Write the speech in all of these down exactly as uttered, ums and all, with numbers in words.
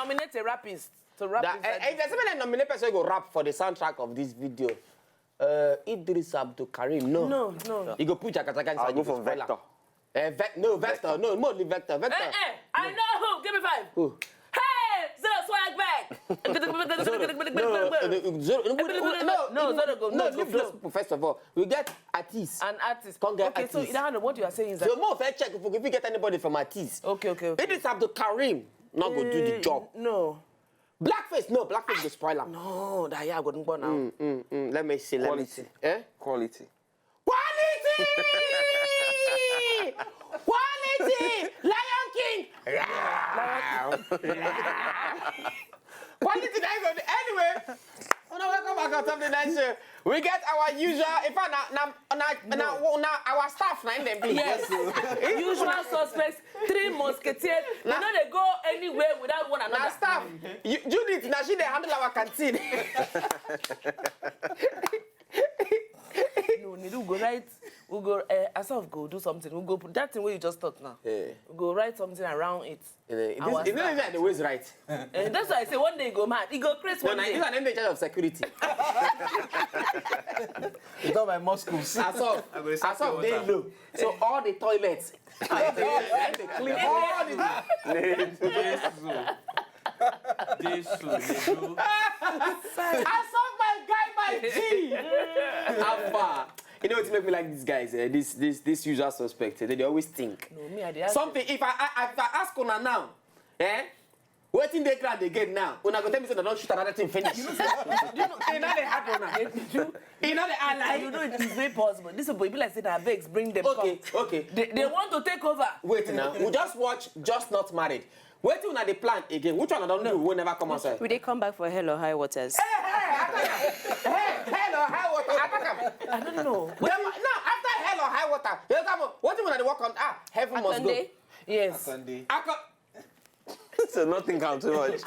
Nominate a rapist to rap That, inside eh, if there's somebody nominate person go rap for the soundtrack of this video, uh, Idris Abdul Karim, no. No, no. You go put Jakataka inside. I'll go You go for spoil Vector. Am. Eh, Vec- no, Vector, no, more than Vector, Vector. Eh, eh, I know who. Give me five. Who? Hey, Zero Swag back. No, no, no, no, no, no, No, Zoro go, no, no, leave go, those people first of all. We get artists. An artist. Can't get Okay, so artist. Idaho, what you are saying is that. So more fair check if we if we get anybody from artists. Okay, okay, okay. Idris Abdul Karim not go do the Eh, job. No. Blackface, no, blackface go spoil am. No, that yeah, I go go now. Mm, mm, mm. Let me see. Let me Quality. see. Eh? Quality. Quality! Quality! Lion King! Quality that is on the, anyway. Una welcome back on Top the Night Show. We get our usual, in fact, na, na, na, na, na, na our staff na in dem be. Yes. Usual suspects, three musketeers. They no dey go anywhere without one Na another. staff. You, Judith, na she dey handle our canteen. No, Nidu go write. We go. Uh, Asaf go do something. We go put that thing where you just talk now. Yeah. We go write something around it. Eh, Our This is not the way it's right. And that's why I say one day he go mad. He go crazy No, one na day. this one dey in charge of security. It's not my muscles. Asaf, I go dey suck Asaf your dey water. low. So all the toilets, they, they clean all the. Jesus. Jesus. Asaf, my guy, my G. How far? You know what make me like these guys? Eh? This this this usual suspect. Eh? They, they always think. No, me I dey ask. Something. If I, I if I ask una now, eh? Wetin dey ground again now? Una go tell me say una don shoot another thing finish. E no dey hard una. E no dey hard like. You know it is very possible. This boy be like say na vex bring them Okay, come. Okay. They, they want to take over. Wait now. We just watch Just Not Married. Wetin una dey plan again? Which one una don do wey never come outside? We dey come back for Hell or High Waters. Hey, hey, attack am. Hey, Hell or High Water, attack am. I don't know. Dem, now, after Hell or High Water, they come. Wetin una dey work on? Ah, Heaven Must Go. Akande. Yes. Sunday. Aka- So nothing count too much. Nothing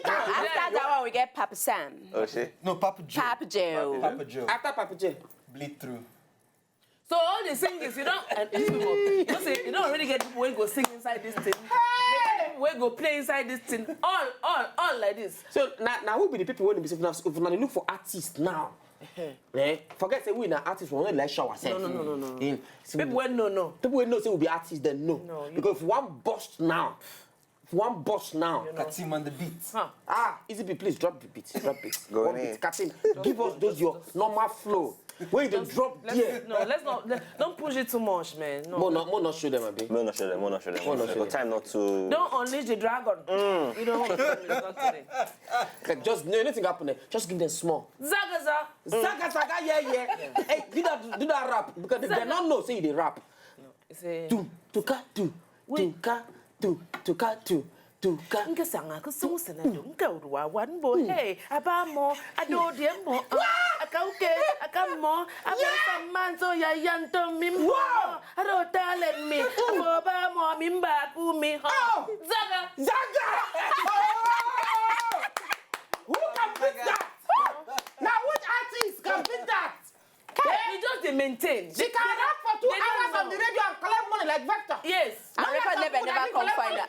count. After that one, we get Papa Sam. Oh shit. No, Papa Joe. Papa Joe. Papa Joe. After Papa J. Bleed through. So all the singers, you don't, and these people, you know say you don't already get people wey go sing inside this thing. Hey! Wey go play inside this thing. All, all, all like this. So now, now who be the people wey be say if una, if una dey look for artists now? Eh? Forget say we na artists, we no like show ourselves. No, no, no, no, no. Eh, so People wey no know. People wey know say we be artists, then no. No, you Because if one burst now, if one burst now. You know. Katim on the beat. Huh. Ah, Easy B, please drop the beat, drop it. Go One on beat, in. Katim, give us those your normal flow. When you dey drop Let's, there. No, let's not. Let, don't push it too much, man. No. Mo no, mo no show them, abi. Mo no show them, mo no show them. Mo no show them. Time not to. Don't unleash the dragon. You don't want to talk today. Like, just no, nothing happen there. Just give them small. Zaga zaga. Zaga zaga, yeah, yeah. Hey, do that, do that rap because they, they don't know say you dey rap. It's a. Tu tuka tu tuka tu tuka tu tuka. Nke sanga ke sung sene do nke urwa wan bo hey abamo ado diembo akauke akamo abasa manzo ya yanto mimbo aro talent mi abo bamo mimba kumi ho zaga. Zaga! Oh! Who can beat that? Now which artist can beat that? We just dey maintain. She can rap for two hours on the radio and collect money like Vector. Yes. And record label never come find her.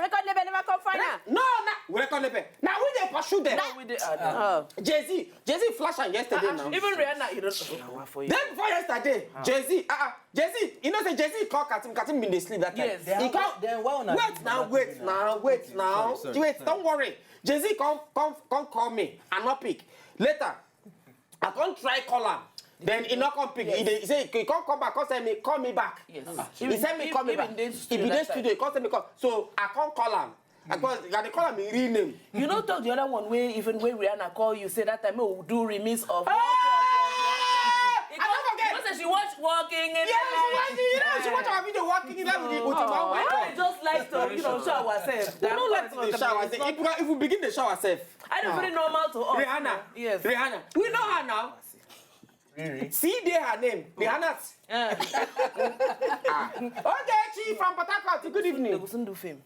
Record label never come find her. No, no, we record label. Now we dey pursue them. We dey. Uh, Oh. Jay-Z, Jay-Z flash am yesterday now. Even Rihanna, you don't know for you. Then before yesterday, Jay-Z, uh, uh, Jay-Z, you know say Jay-Z call Katim, Katim been dey sleep that time. Yes. He call, Then why una wait now, wait now, wait now, Sorry, sorry, wait, sorry. Don't worry. Jay-Z come, come, come call me, I no pick. Later, I come try call am. Then he no come pick. He, dey, he say he come come back, come say me, call me back. Yes. He send me call me back. He be dey studio. He come say me call. So I come call am. I call, I dey call am in real name. You know, talk the other one way, even when Rihanna call you, say that time, oh, do remix of. Ah! I don't forget. You know, say she watch Walking in Yeah, she watch, you know, she watch our video Walking in Love with the with the Oh, oh my I God. Just like to, you know, show ourselves. We don't like to dey show ourselves. If we, if we begin to show ourselves, I don't very normal to us. Rihanna. Yes. Rihanna. We know her now. Riri. See there her name. Rihanna. Uh, Ah. Okay, Chi from Port Harcourt. Good evening. They go soon do film.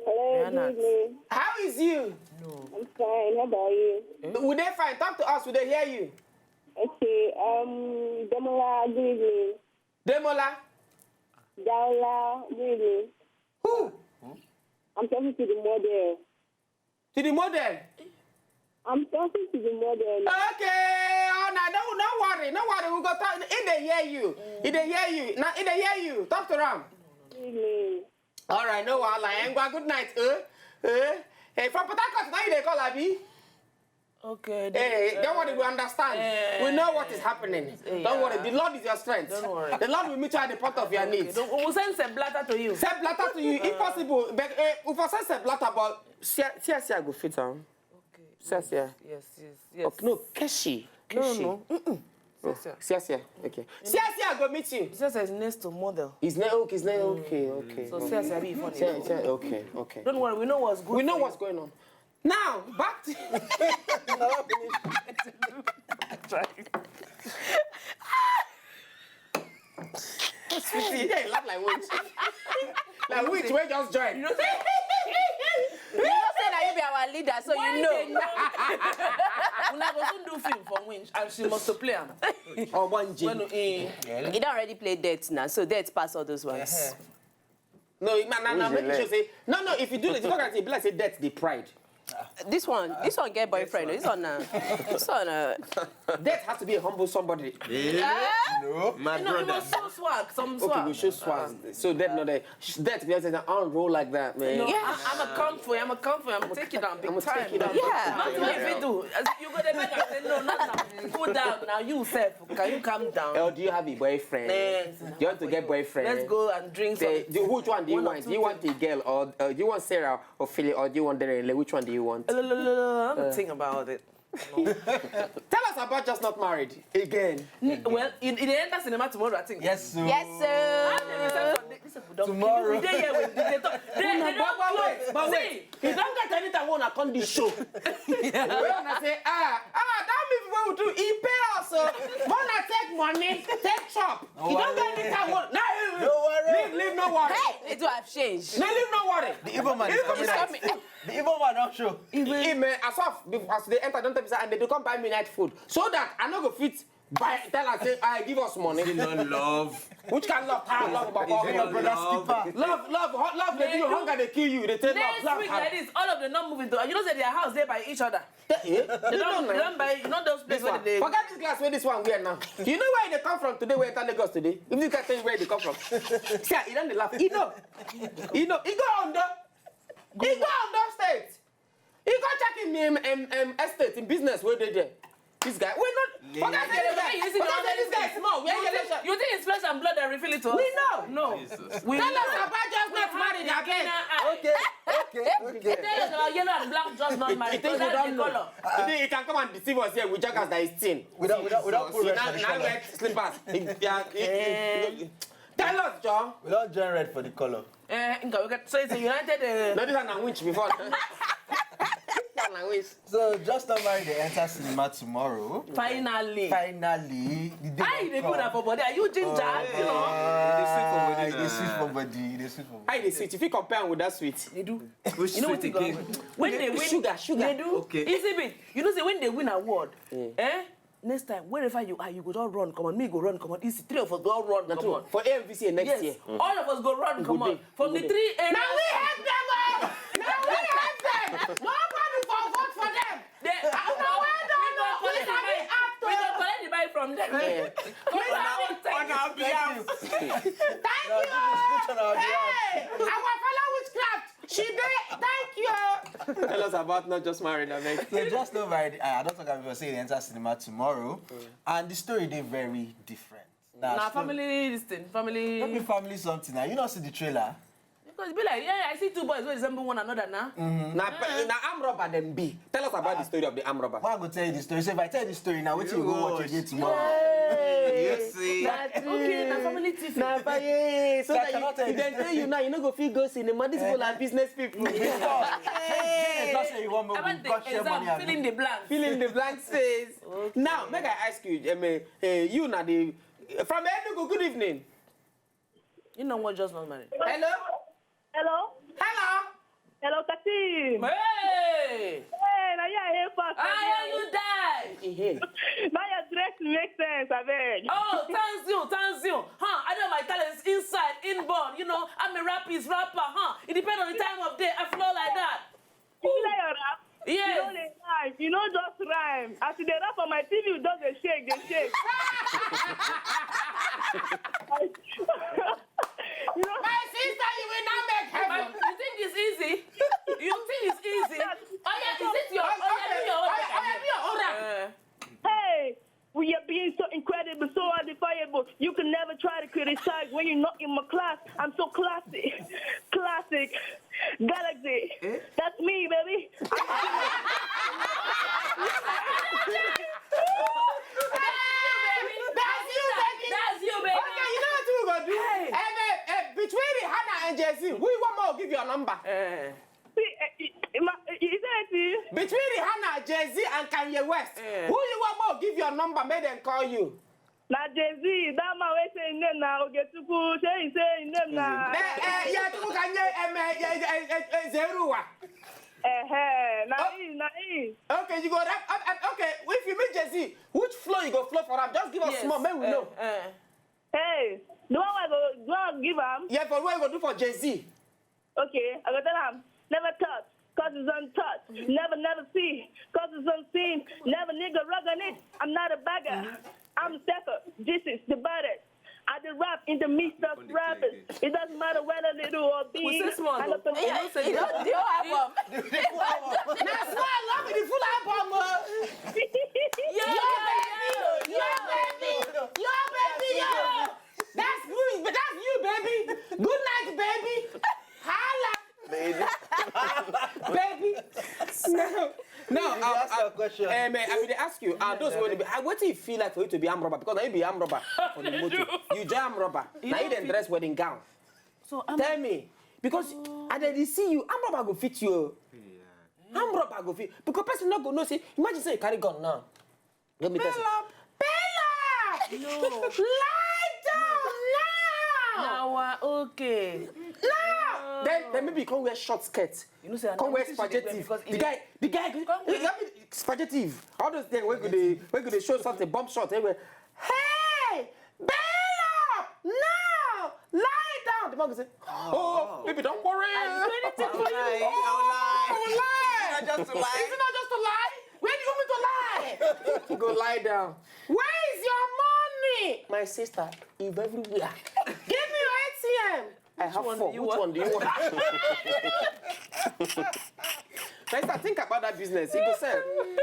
Hello, Rihanna. Good evening. How is you? I'm fine. How about you? We dey fine. Talk to us. We dey hear you. Okay. Um, Demola, good evening. Demola. Daola, good evening. Who? I'm talking to the model. To the model. I'm talking to the model. Okay, oh, no, don't, don't worry, don't worry. We go talk. He dey hear you. He dey hear you. Now he dey hear you. Talk to am. Evening. All right, no wahala. Ngwa, good night. Eh? Eh? Hey, from Port Harcourt, now you dey call, abi? Okay. Hey, don't worry, we understand. We know what is happening. Don't worry, the Lord is your strength. Don't worry. The Lord will meet you at the point of your needs. We'll send Seblata to you. Seblata to you, if possible. But uh, if I send Seblata, but see, see, see, I go fit am. Okay. See, see. Yes, yes, yes. Okay, no, Keshi. No, Keshi. No. Mm-mm. Yes, sir. See, see. Okay. See, see, I go meet you. Sesa is next to model. His name, okay, his name, okay, okay. So Sesa be funny. See, see, okay, okay. Don't worry, we know what's good. We know for what's going on. Now, back to. Sweetie, yeah, you laugh like witch. Like witch, we just join. You know say, you know say na you be our leader, so you know. Una go soon do film for Winch, and she must to play am. Or one G. When eh, He don already play death now, so death pass all those ones. No, man, na, na, make you sure say. No, no, if you do this, you don't get it. Be like say death, the pride. This one, this one get boyfriend. This one now. This one, uh, Death has to be a humble somebody. No, my you know, you brother. must show swag, some Okay, swag. We should swag. So death, no, they, death, because I don't roll like that, man. No, Yeah. I'm, I'm a comfort. I'm a comfort. I'm taking down big I'm time. taking down. Yeah. Nothing if you do. As you go there, beg and say no, not now. Cool down now. You self, can you calm down? Or do you have a boyfriend? Yes. You want to get boyfriend? Let's go and drink Say, some. do, which one do you One or want? two Do you want a girl or uh, do you want Sarah or Philly or do you want Daniel? Which one do you want? Let me think about it. Tell us about Just Not Married again. N- Well, it, it enter cinema tomorrow, I think. Yes, sir. Yes, sir. How they reserve for the- this is- we don't- Tomorrow. We dey here with they talk. They, they don't But wait, but wait. You don't get anything when I come this show. When I say, ah, ah, that means what we do. He pay us. Uh, when I take money, take chop. You don't get anything when. No, No worry. leave, leave, no worry. Hey, it will have changed. No, leave, no worry. The evil man is Even coming It's out. coming. The evil man don't show. Hey, man, as of as they enter, don't tell me say, and they do come buy me night food so that I no go fit buy. Tell us say, I give us money. Is it not love? Which kind of love? How love about Is it not love? love? Love, love, hot love. They do hunger, they kill you. They take love, Next love. Week like this, all of them not moving. To, you know, say their house they by each other. Eh? They don't, they don't buy. You know those This places where one. They. Forget this glass where this one wear now. You know where they come from today? Where enter Lagos today? If you can tell you where they come from, see, he don't dey laugh. He know, he know. He go on the, he go on the state. He go check him, him, him, him estate, in business where they there. This guy, we not. Forget say this guy. You see the Forget say one this guy small. We You ain't think, you think inflation blood and refill it to us? We know. No. We Tell us about Just Not Married, I beg. Okay, okay, okay. Tell us about yellow and black Just Not Married. You think we That's don't the know? color. You think he can come and deceive us here with joggers that is thin. Without, without, without put You rest now, for the now color. Wear slippers. Yeah, Eh. Tell us, John. We don't join red for the color. Eh, nka we get so it's a United. Uh, No, this one na winch before. This one na winch. So Just Not Married dey enter cinema tomorrow. Finally. Finally, the day How you don dey come. Put that for body? Are you ginger? You know. Ah, Dey sweet for body e na. Dey sweet for body. E Dey sweet for body. How you dey sweet? If you compare am with that sweet. They do. Which You know what sweet you again? Go? When they win, Sugar, sugar. They do. Okay. Easy be. You know say when they win award, eh? Next time, wherever you are, you go just run. Come on, me go run. Come on, easy. Three of us go all run. Na Come true. On. For A M V C next Yes. year. All of us go run. Come go on. Dey. From the three areas. Now we help them all. Now we help them. Nobody for vote for them. They, uh, no, we don't know. We go collect the mic. We go collect the mic from them. Yeah. Come on, thank you. Behalf. Thank you. Hey, our fellow witchcraft. She dey. Thank you. Tell us about Not Just Married, I beg. So Just Not Married. I I don't talk about say it enter cinema tomorrow, and the story dey very different. Na story- family this thing, No be family. Family something now. You not see the trailer. Because be like, yeah, I see two boys who resemble one another now. Na pe- na arm robber dem be. Tell us about the story of the arm robber. Why I go tell you the story? So if I tell you the story now, what you go watch again tomorrow? Hey. You see? Na true. Okay, na family T V. Na fa- yeah. So So I that cannot you, tell if you dem the tell you now, you no go fit go cinema. These people are business people. Hey, just say you want more. About Go the share money exam, and filling the blank. Filling the blank space. Now, make I ask you, um, uh, uh, you na the from Enugu. Good evening. You know what? Just not married. Hello. Hello? Hello. Hello, Katim. Hey! Hey, now yeah, I hear fast. I hear you die. Ehe. Now your dress make sense, I beg. Oh, thanks you, thanks you. Huh, I know my talents inside, inborn. You know, I'm a rapist, rapper. Huh, it depends on the time of day. I They rap on my T V, just dey shake, dey shake. You know? My sister, you will not make heaven. You think it's easy? You think it's easy? Oh yeah, is it your? Oh yeah, do your own. Oh yeah, do your own rap. Hey, we are being so incredible, so undefiable. You can never try to criticize when you're not in my class. I'm so classy. Classic. Galaxy. That's me, baby. That's you, baby. That's you, baby. Okay, you know what we gonna do? Hey. Eh, eh, eh, between Rihanna and Jay-Z, who you want more give your number? Eh. See, eh, eh, eh, ma-, eh, is that it? Between Rihanna, Jay-Z, and Kanye West, who you want more give your number, make them call you? Na Jay-Z, that man wey say him name na Ogetuku, shey he say him name na? Eh, eh, yeah, Tuku Kanye, em, eh, eh, eh, eh, eh, Zeruwa. Eh, eh, na him, na him. Okay, you go rap, um, um, okay, if you meet Jay-Z, which flow you go flow for am? Just give us small, make we know. Hey, the one wey go, the one give am? Yeah, for what you go do for Jay-Z? Okay, I go tell am, never touch, cause it's untouched. Never, never see, cause it's unseen. Never nigga rug on it. I'm not a bagger. I'm a stepper. This is the baddest. I did rap in the midst of rappers. It doesn't matter whether little or big. We say small though. Yeah, you know, say the whole album. That's why I love the full album. Yo, baby, yo, baby, yo. That's you, but that's you, baby. Good night, baby. Holla. Baby. Baby. No, no, I, ask I, your question. Eh, man, I will ask you. Uh, those wey be, uh, what do you feel like for you to be armed robber? Because I be armed robber for the motor. You join armed robber. Now you then dress wedding gown. So I'm Tell me, because I dey see you, armed robber go fit you. Armed robber go fit. Because person no go know say, imagine say you carry gun now. Let me tell you. Bella! Bella! No. Lie down now! Now, uh, okay. Now! Then, then maybe you come wear short skirt. You know say I Come wear spaghetti. The guy, the guy, spaghetti. All those things wey go dey, wey go dey show something, bump short everywhere. Hey! Bella! Now! Lie down! The man go say, oh, baby, don't worry. I will do anything for you. I will lie. I will lie. Is it not just a lie? Where do you want me to lie? Go lie down. Where is your money? My sister, if everywhere. Give me your A T M. I have four. Which one do you want? Sister, think about that business. You go sell.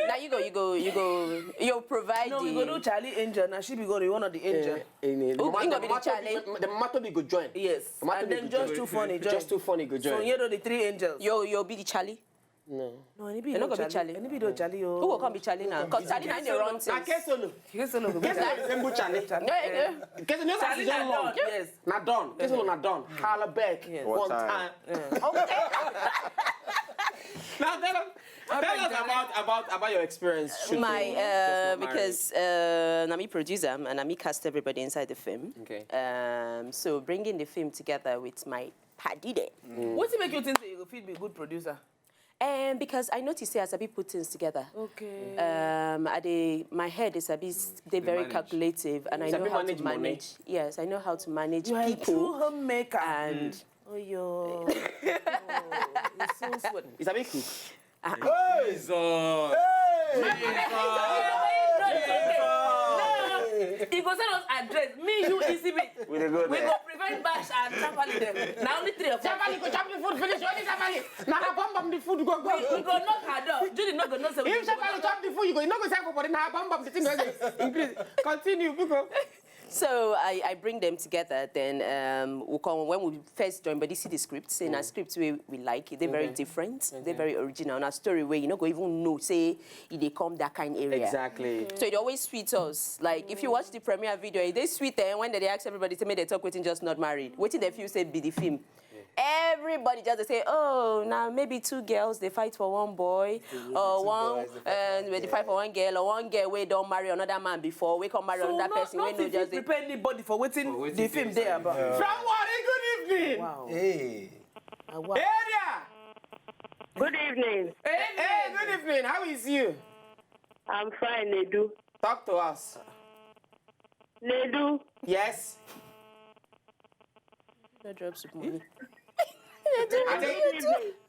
Now you go, you go, you go, you provide. No, we go do Charlie Angel. Now she be go to one of the angel. Who go be the Charlie? The matter be go join. Yes. And then just too funny join. Just too funny go join. So you know the three angels. Yo, yo, be the Charlie. No. No, any be no Charlie. Any be no Charlie. Who will come be Charlie now? Because Charlie now dey run things. Na Kesolo. Kesolo. Kesolo resemble Charlie. Kesolo na don. Yes. Na don. Kesolo na don. Holla back. One time. Okay. Now tell us, tell us about, about, about your experience shooting. My, uh, because, uh, na me producer and na me cast everybody inside the film. Okay. Um, so bringing the film together with my paddy there. Wetin make you think say you go fit be good producer? Um, because I notice say I sabi put things together. Okay. Um, I dey, my head is a bit, dey very calculative, and I know how to manage. Yes, I know how to manage people. You are a true homemaker. And oh yo, it's so sweet. Is that me cook? Hey! Jesus! Hey! Jesus! He go send us address. Me, you, easy me. We dey go there. We go prevent bash and Chapali them. Now only three of us. Chapali go chop the food finish. Only Chapali. Now her bum bum the food go go. We, we go knock her door. Judy no go know say we If Chapali chop the food, you go. You no go say for body. Now her bum bum the thing go dey increase. Continue, people. So I, I bring them together. Then um, we come when we first join, but you see the script. Say na script we, we like. They're very different. They're very original. And a story where you no go even know say e dey come that kind area. Exactly. So it always sweet us. Like if you watch the premiere video, it dey sweet. And when they ask everybody to make they talk wetin just not married, wetin they feel say be the film. Everybody just dey say, oh, now maybe two girls they fight for one boy, or one and we dey fight for one girl, or one girl wey don marry another man before, wey come marry another person wey no just dey prepare anybody for wetin the film dey about. From Warri, good evening. Wow. Hey. Area. Good evening. Hey, hey, good evening. How is you? I'm fine, Nedu. Talk to us. Nedu. Yes. No drop soup money.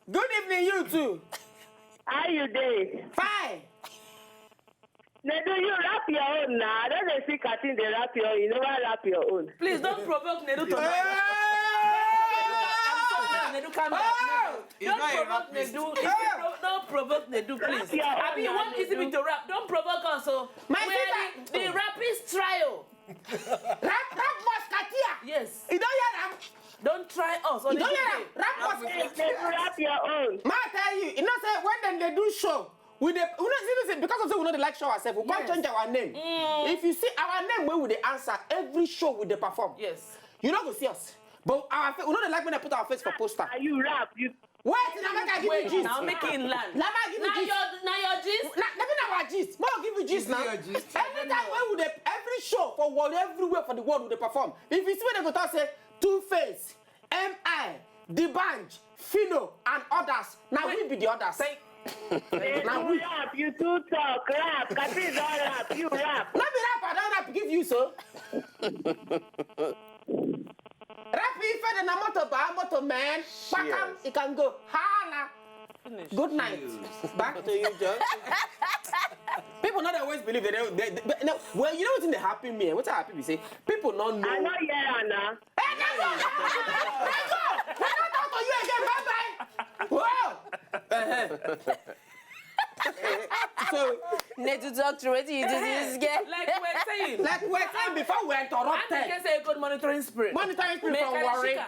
Good evening, you too. How you dey? Fine. Nedu, you wrap your own now. I don't dey see Katin dey wrap your own. You never wrap your own. Please don't provoke Nedu to. Nedu, calm down. Nedu, don't provoke Nedu. Don't provoke Nedu, please. Abi, you want easy me to rap? Don't provoke us. So my sister, the rapist trio. Rap, rap musketeer. Yes. You don't hear them? Don't try us. You don't hear them? Rap musketeer. Wrap your own. Ma tell you, you know say when dem dey do show, we dey, you know, see, see, because of say we no dey like show ourselves, we come change our name. If you see our name wey we dey answer every show we dey perform. Yes. You no go see us. But our face, we no dey like when they put our face for poster. Are you rap? You Wait, now make I give you gist. Now make it land. Now make I give you Now gist. your now your gist. Na na be na our gist. Make I give you gist now. Your gist. Anytime wey we dey every show for world, everywhere for the world we dey perform. If you see when they go talk say Two Face, M I, D'banj, Phyno and others. Na we be the others. Thank Na we. Rap, you too talk. Rap, Katin don rap. You rap. No be rap, I don rap give you so. Rap ife the na motor ba motor man. Pakam, it can go. Hala. Finish. Good night. Back to you, John. People not always believe that they, they, they, no, well, you know what's in the happy me? What's happy me say? People not know. I no hear am na. Hey, that's all. That's all. We don't talk to you again. Bye bye. Whoa. Uh-huh. So, Need to talk to wetin you do this girl. Like we're saying. Like we're saying before, we're I interrupted. Can say a good monitoring spirit. Monitoring spirit from Make Warri. Karashika.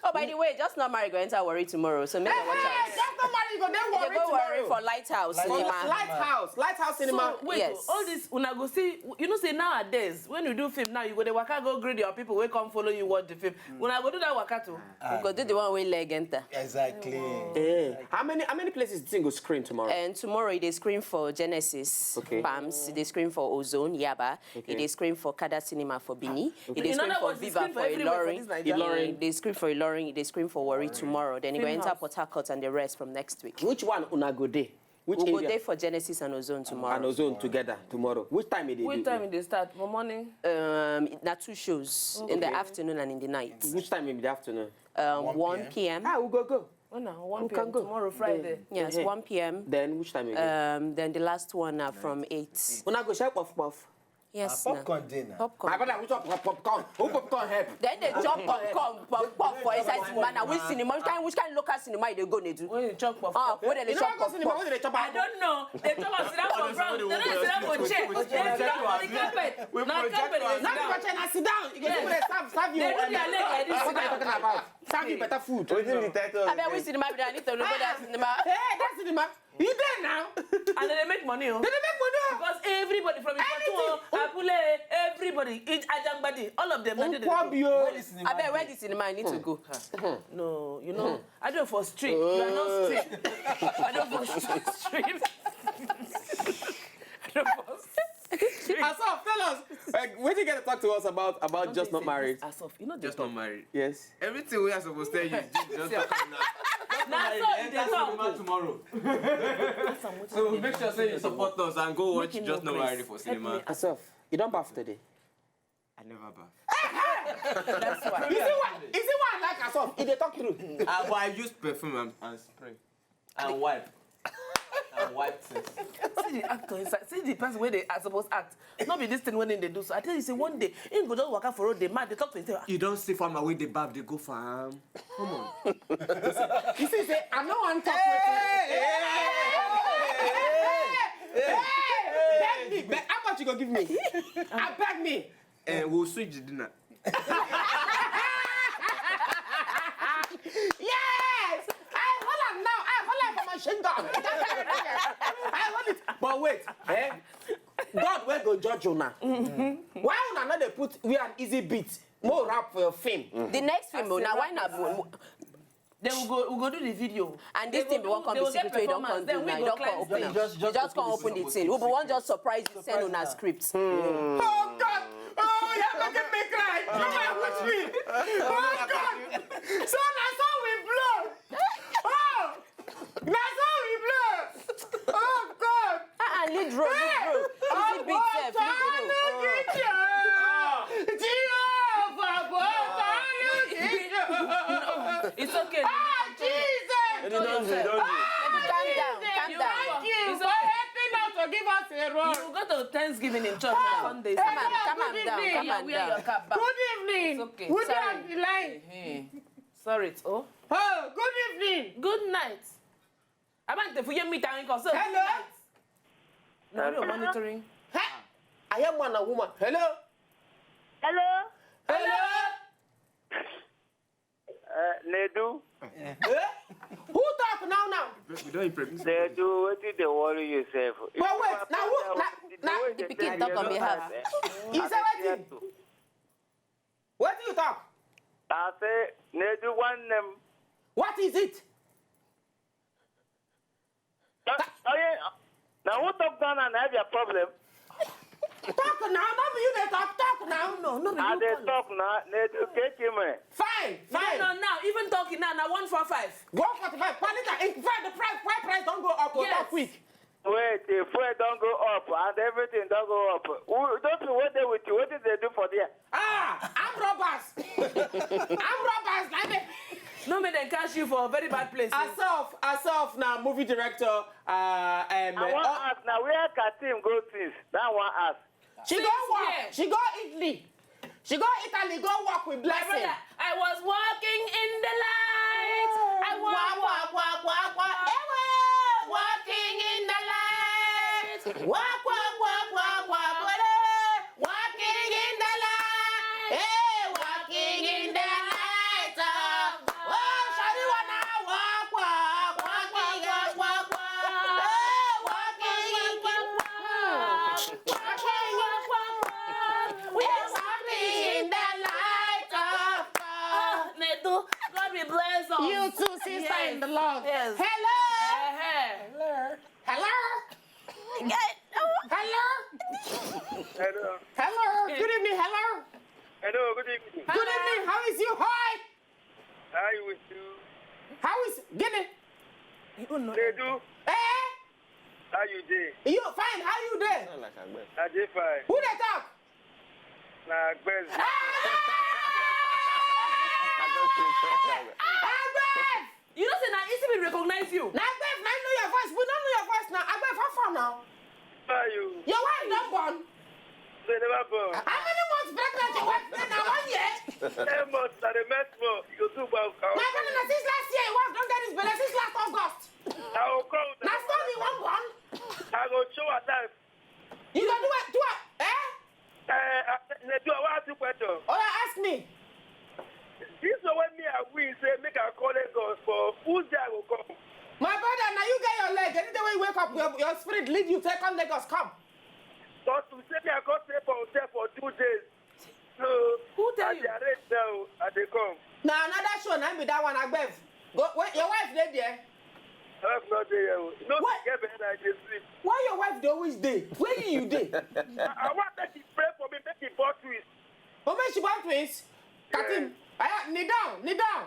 Oh, by the way, Just Not Married go enter Warri tomorrow, so make I watch Hey, out. Just Not Married go dey They Warri go Warri tomorrow. For Lighthouse For Cinema. Lighthouse, Lighthouse Cinema. So, wait, Yes. All this una go see. You know, say nowadays when you do film now, you go dey waka go greet your people wey come follow you watch the film. Una go do that waka too. We go do the one wey leg enter. Exactly. Eh, how many how many places the thing go screen tomorrow? And tomorrow it is screen for Genesis, Okay. Palms, it is screen for Ozone, Yaba, Okay. it is screen for Kada Cinema for Benin, it is In screen other for words, it's Viva screen for for everywhere for Ilorin, this Naija. Ilorin. it is screen for Ilorin, it is screen for Warri tomorrow. Then it go Film enter house. Port Harcourt and the rest from next week. Which one una go dey? Which We go area? There for Genesis and Ozone tomorrow. And Ozone together tomorrow. Which time it dey Which dey? Time it dey start? For morning. Um, na two shows in the afternoon and in the night. Which time in the afternoon? Um, One one p.m. Ah, we go go. When na one We can p.m. go. Tomorrow, Friday. Yes, Mhm. one p.m. Then which time again? Um, then the last one are from eight. Una go share puff puff. Yes, Ah, na. Popcorn dey na. Popcorn. My brother, which one puff popcorn? Who popcorn help? Then they chop popcorn, pop, pop for inside cinema. Now which cinema? Which kind, which kind local cinema you dey go dey do? When you chop puff. Ah, where they You chop never go cinema popcorn? when they chop I don't know. They chop am sit down for ground. They don't sit down for chair. They sit down for the carpet. Na carpet they sit Not down. for China, sit down. You get people that serve, serve you. They do their leg like this, What sit are you down. Talking about? Serve you better food. Wetin be the title? I bet we cinema be there. I need to go that cinema. Hey, that cinema. You there now? And then they make money, oh. They dey make money. Oh. Because everybody from Ikotun, Apule, everybody, each Ajangbadi, all of them. Na there they Nkwobi dey o. Where the cinema I bet where dey? The cinema I need to go. go. No, you know, I don't for street. You are not street. I don't for street. I don't for street. Asaf, tell us. Like, what you get to talk to us about about Just Not Married? Asaf, you know Just not married. Yes. Everything we are supposed to tell you, just not talking now. Now so you dey Enter talk. Cinema tomorrow. So make sure say you support us and go watch Make him Just Not no Married grace. for Help cinema. me. Asaf, you don't bath today. I never bath. That's why. You see why? You see why I like Asaf? He dey talk true. Ah, but I use perfume and, and spray and wipe and wipe things. See the actor inside. See the person where they are supposed to act. Not be this thing when they do so. I tell you, say one day he go just walk out for road. The man they talk to him. Say, "Ah, You don't see farmer with the barb, they go farm. Come on. You see, say I no wan talk wetin. Hey, hey, hey, hey, hey, beg me, beg, how much you go give me? I beg me. Eh, we'll switch the dinner. Yes! I hold am now. I hold am for machine gun. I hold it. But wait, eh? God wey go judge una. Why una no dey put we an easy beat? More rap for your film. The next film, oh, now why not? Then we go, we go do the video. And this thing be one come be secret wey you don come do now. You don come open am. You just come open the thing. We be wan just surprise you, send una script. Oh God! Oh, you're making me cry. Come and watch me. Oh God! So na so we blow. Oh, na so we blow. Oh God! Ah, ah, lead role, lead role. Easy beat sef, lead role. Jehovah, It's okay. Ah, Jesus! Enjoy yourself. Calm down, calm down. Thank you for helping us to give That's a road. You go to Thanksgiving in church on Sunday. Come on, come on down, come on down. Wear your cap back. Good evening. It's okay. Good day and the light. Sorry, it's oh. Oh, good evening. Good night. Abante for your meet and call. So, hello. Now you're monitoring. Hey, I am man and woman. Hello. Hello. Hello. Uh, Nedu. Eh? Who talk now now? We don't impress. Nedu, what did they worry yourself? But wait, now who? Now, now the pikin talk on behalf. He said what? What do you talk? I say Nedu one name. What is it? Now who talk down and have your problem? Talk now, no be you dey talk, talk now. No, no, I dey talk now. Nedu keke me. Fine, fine. No, no, now even talking now, now one four five. One forty-five. Panita, in fact, the price, why price don't go up? Yes. Talk quick. Wait, the fuel don't go up and everything don't go up. Who, those people wey dey with you, what did they do for there? Ah, I'm robbers. I'm robbers. Like me. No make dem catch you for a very bad place. Asaf, Asaf na movie director. Uh, um, I want uh, ask now where Katim go since? That one ask. She go work. She go Italy. She go Italy, go work with blessing. My brother, I was walking in the light. I walk, walk, walk, walk, walk. Ewo, walking in the light. Walk, walk, walk, walk, walk, walk. Walking in the light. Hey, walking in the light. Oh, Shariwana, walk, walk, walk, walk, walk, walk. Hey, walking in the light. Walk, walk, walk, walk, walk. We are walking in the light of God. Ah, Nedu, God will bless us. You too, sister in the Lord. Yes. Hello. Hello. Hello. Hello. Hello. Hello. Good evening. Hello. Hello. Good evening. Good evening. How is you? Hi. How you with you? How is Gini? You don't know. They do. Eh? How you dey? You fine? How you dey? Sound like Agbe. I dey fine. Who dey talk? Na Agbe. Ah! Agbe! You know say na easy we recognize you. Na Agbe, I know your voice. We don't know your voice now. Agbe, how far now? How are you? Your wife don born? They never born. How many months pregnant your wife dey now? One year? Ten months, na the next month. You go do back. My brother, na since last year your wife don get this belle, since last August. I go come. Na still the one born? I go show her time. You go do what? Do what? Eh? Eh, uh, Nedu, I want ask you question. Oh, yeah, ask me. This one wey me I win say make I call Lagos for whose day I go come. My brother, now you get your leg. Any day when you wake up, your, your spirit lead you to come Lagos, come. But to say me I come stay for hotel for two days. So who tell you? I dey arrange now, I dey come. Na another show, na be that one, Agbev. Go, wait, your wife dey there? My wife not dey here. You know, what? Get behind, I dey sleep. Why your wife dey always dey? Where you dey? I, I want make she pray for me, make she born twins. Oh, make she born twins? Yes. Katim, aya, kneel down, kneel down.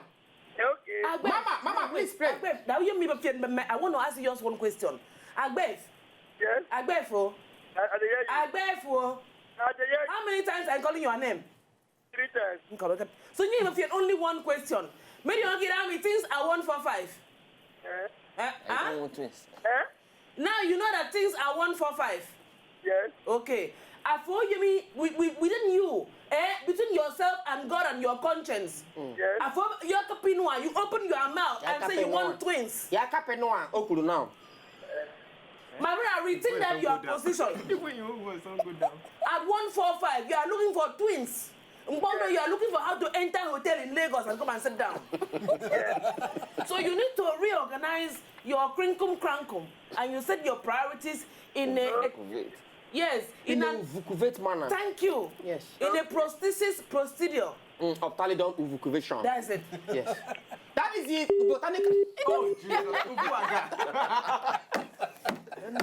Okay. Agbe, Mama, Mama, please pray. Agbe, now you me, me, me, I want to ask you just one question. Agbe. Yes. Agbe for. I, I dey hear you. Agbe for. I dey hear you. How many times I calling your name? Three times. Okay, okay. So you even fear only one question. Many of you me things I want for five. Eh? Eh? I don't want twins. Eh? Now you know that things are one for five. Yes. Okay. Afo you mean we, we, within you, eh, between yourself and God and your conscience. Yes. Afo you kapinwa, you open your mouth and say you want twins. Ya kapinwa, okulu now. My brother, rethink that your position. Even your own voice don't go down. At one four five, you are looking for twins. Mbondo, you are looking for how to enter hotel in Lagos and come and sit down. So you need to reorganize your crinkum crankum and you set your priorities in a, a yes, in a vukuvet manner. Thank you. Yes. In a prosthesis procedure. Mm, of Talidon uvukuvation. That's it. Yes. That is it. Botanical. Oh, Jesus. Ubuaga.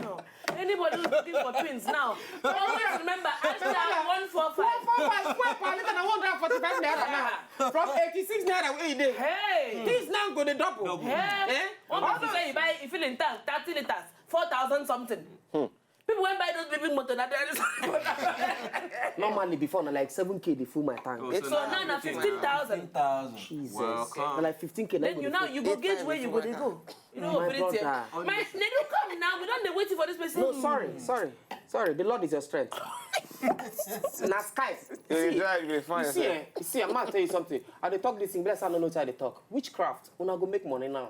No. Anybody who's looking for twins now, always remember hashtag one four five. One four five, square per liter, na one hundred forty-five naira now. From eighty-six naira wey e dey. Hey! Things now go dey double. Double. Hey! Eh? One person say you buy, you fill in tank, thirty liters, four thousand something. Hmm. People wey buy those big big motor, na there is. Normally before na like seven k dey full my tank. Oh, So now na fifteen thousand. Thousand. Jesus. Welcome. Na like fifteen k. Then you now you go gauge where you go dey go. You know, My operate here. brother. My, they don't come now. We don't dey wait for this person. No, sorry, sorry, sorry. The Lord is your strength. Na sky. You See, try to you find see, yourself. eh, you see, I'm not tell you something. I dey talk this thing, bless I no know how they talk. Witchcraft, una go make money now.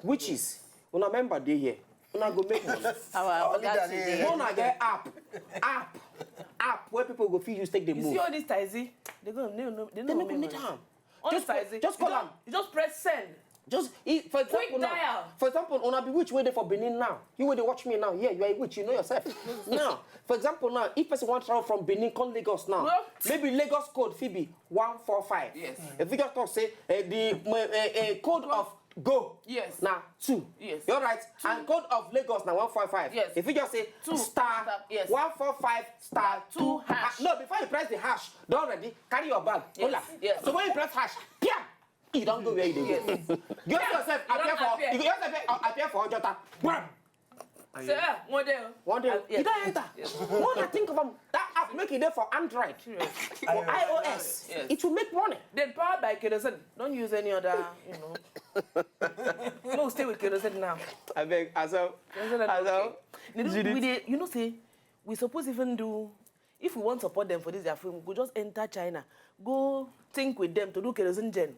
Witches, una member dey here. Una go make money. Our oga today. Una get app, app, app where people go fit use take the You see move. All this taxi, they go no no they They no no go make need money. Am. All Just this taxi, just you call just- am. You just press send. Just if, for Quick example now, dial. For example, una be witch wey dey for Benin now. You wey dey watch me now. Yeah, you are a witch. You know yourself. Now, for example, now if person wan travel from Benin come Lagos now, Well, maybe Lagos code fit be one four five. Yes. If you just talk say uh, the uh, uh, code of go Yes. na two. Yes. You're right. And code of Lagos na one four five. Yes. If you just say Two. star Star, yes. one four five star two Two hash. No, before you press the hash, don already carry your bag. Yes, Hola. yes. So when you press hash, piam, you don go where you dey go. You just yourself You appear don for appear. you just appear, appear for Ojota. Bam. So yeah, one day. One day, Uh, yes. You don enter. Yes. One day, think of am. That app make e dey for Android, for iOS. Yes. It will make money. Then powered by kerosene. Don't use any other, you know. No, stay with kerosene now. I beg, as a, Kerosene na as a, okay. They don't- we dey, you know, say we suppose even do if we want support them for this their film, we go just enter China, go think with them to do kerosene gen.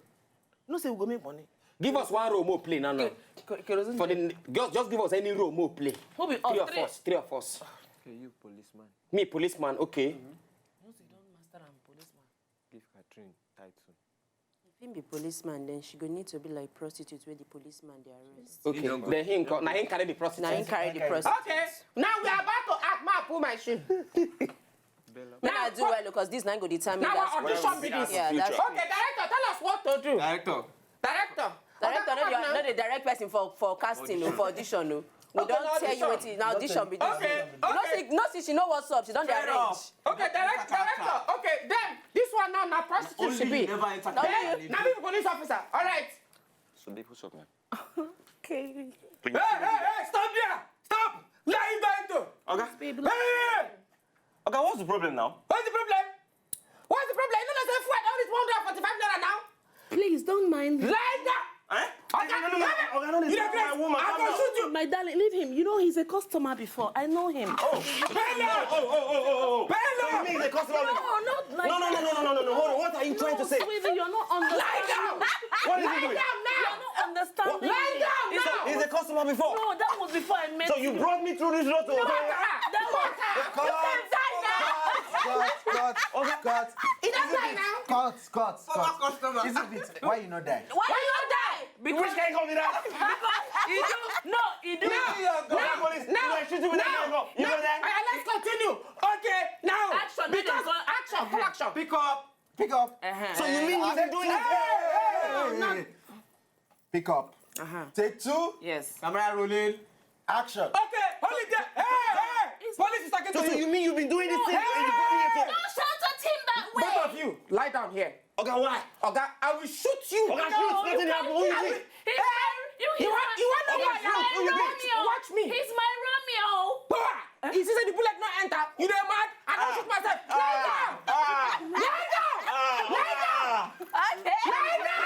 You know, say we go make money. Give us one role more play now, now. Ke- kerosene For gen. The just just give us any role more play. Who be us? Three of Three. us. Three of us. Okay, you policeman. Me policeman. Okay. You know, say you don't master and policeman. Give Catherine title. If him be policeman, then she go need to be like prostitute where the policeman dey arrest. Okay. He no go. Then him co- na him carry the prostitute. Na him carry the prostitute. Okay. Now we are about to act. Ma pull my shoe. Bella. When I do well, because this na go determine Now that. our audition be this. Yeah, that's Okay, director, tell us what to do. Director. Director. Director, no, Oga, dey- no, the direct person for for casting, no, for audition, no. We Okay, don't na tell you audition. Wetin. Now audition be this. Okay, No, okay. see, no, see, she know what's up. She don't dey Fair arrange. enough. Okay, direct, director. Okay, then this one now na prostitute she Only be. you never enter. Don't Then you- na me be police officer. All right. So they put something. Okay. Hey, hey, hey, stop there. Stop. Lie down. Oga, Baby, Hey, hey, hey. Oga, what's the problem now? What's the problem? What's the problem? You know say fuel don reach one hundred forty-five naira now. Please don't mind. Lie down. Eh? Oga, No, no, no, no, Oga, no, you dey my craze? woman. I go shoot you. My darling, leave him. You know he's a customer before. I know him. Oh, Bello. oh, oh, oh, oh, oh. Bello. You mean the customer? No, not like No, no, no, no, no, no, no, no. Hold on. What are you trying to say? Sweetie, you're not understanding. What is he doing? Lie down now. You're not understanding. Lie down He's a, now. He's a customer before. No, that was before I met So you him. Brought me through this road to That was Cut, cut, cut. He don die now. Cut, cut, Former cut. customer. Is it bit? Why you not die? Why you not die? Which kind of call me that? He do no, he do. Police, you know, shoot you with that gun. You know that? Alright, let's continue. Okay, now. Action, make Because dem go- action, full action. Pick up. Pick up. Uh-huh. So you mean you've been doing it? Pick up. Uh-huh. Take two. Yes. Camera rolling. Action. Okay, hold it there. Hey, hey, hey. Police is talking So, to so you. You mean you've been doing this thing? Hey! And you brought me here to Don't shout at him that way. Both of you, lie down here. Oga, why? Oga, I will shoot you. Oga, shoot. Nothing happen. Who you think? He's my, you, he's You my, want, you want to he's lie down? my You want Romeo. Watch me. He's my Romeo. Power. You see, say the bullet not enter. You dey mad? I don't shoot myself. Lie down. Lie down. Lie down. Okay. Lie down.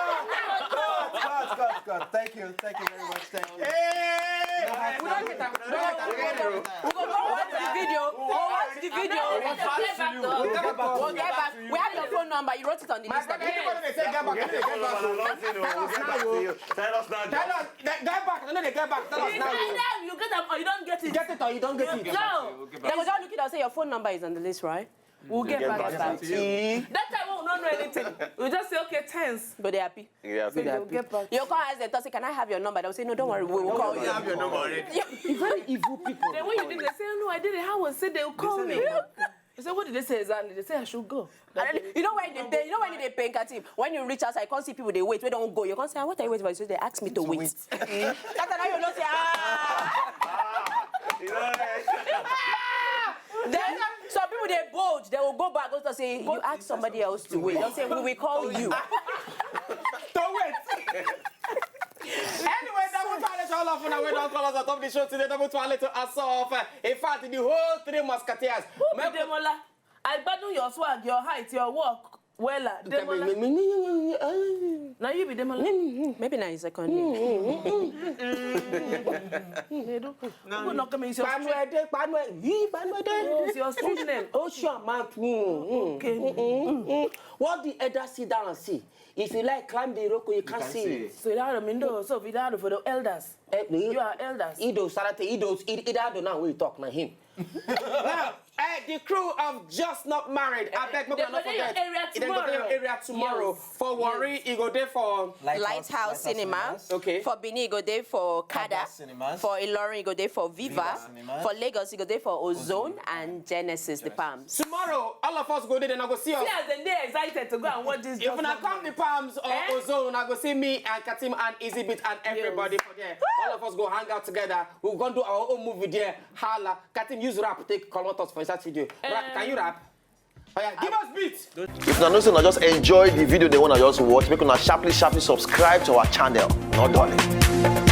Cut, cut, cut, cut. Thank you, thank you very much. Thank you. Hey! We don't get am. We don't get am. We go go watch the video. Go watch the video. We'll get back to you. We'll get back. We have your phone number. You wrote it on the My list. brother, anybody dey say get back, I no dey get back. Tell us now, yo. Tell us now. Tell us, get back, I no dey get back. Tell us It's now, yo. either you get them or you don't get it. Get it or you don't get it. No. They go just look it and say your phone number is on the list, right? We'll get Get back back to to you. you. That time we don't know anything. We just say, okay, thanks. But they happy. Yeah, So they'll get back. You can't ask them to say, can I have your number? They'll say, no, don't worry, we will call You you. have your number already. Very evil people. Then when you did, they say, no, I did it. How was it? They'll call me. You say, what did they say exactly? They say I should go. And then, you know when they pay, you know when they pay Katim? When you reach outside, you can't see people they wait. We don't go. You can't say, "Ah, what are you waiting for?" So they ask me to wait. That's why you don't say, ah. You know, right? Then some people they bold. They will go back. Go to say, you ask somebody else to wait. Don't say, we will call you. To wait. Anyway, that was all the All of una wey don call us on top the show today, double twale to us off. In fact, the whole three musketeers. Who be Demola? I gbadun your swag, your height, your work. Wella, Demola. Now you be Demola. Maybe na his second name. They do. Who knock me? It's your Panu street. Ede, Panu Ede, yee, Panu Ede. It's your street name. Ocean mouth. Mm, mm, Okay. mm, mm, mm. What the elders sit down and see? If you like, climb the rock, you can't can see. see It. it. So that mean though, so we don't for the elders. Eh, You are elders. Ido Sarate, Ido, Id- Idado now we talk na him. Now, eh, the crew of Just Not Married. I beg, make They una not go dey your forget. area They go dey your tomorrow. Area tomorrow. Yes. For Warri, e go dey for. Lighthouse Cinemas. Okay. For Benin, e go dey for Kada. Cinemas. For Ilorin, e go dey for Viva. Viva Cinemas. For Lagos, e go dey for Ozone and Genesis, the Palms. Tomorrow, all of us go there, then I go see us. See as dem dey excited to go and watch this. If una come the Palms or Eh? Ozone, I go see me and Katim and Easy Beat and everybody for there. All of us go hang out together. We go do our own movie there. Hala, Katim, use rap, take comot us for inside studio. Rap, can you rap? Oh yeah, give us beat. If una know say una just enjoy the video they wanna just watch, make una sharply sharply subscribe to our channel. No darling.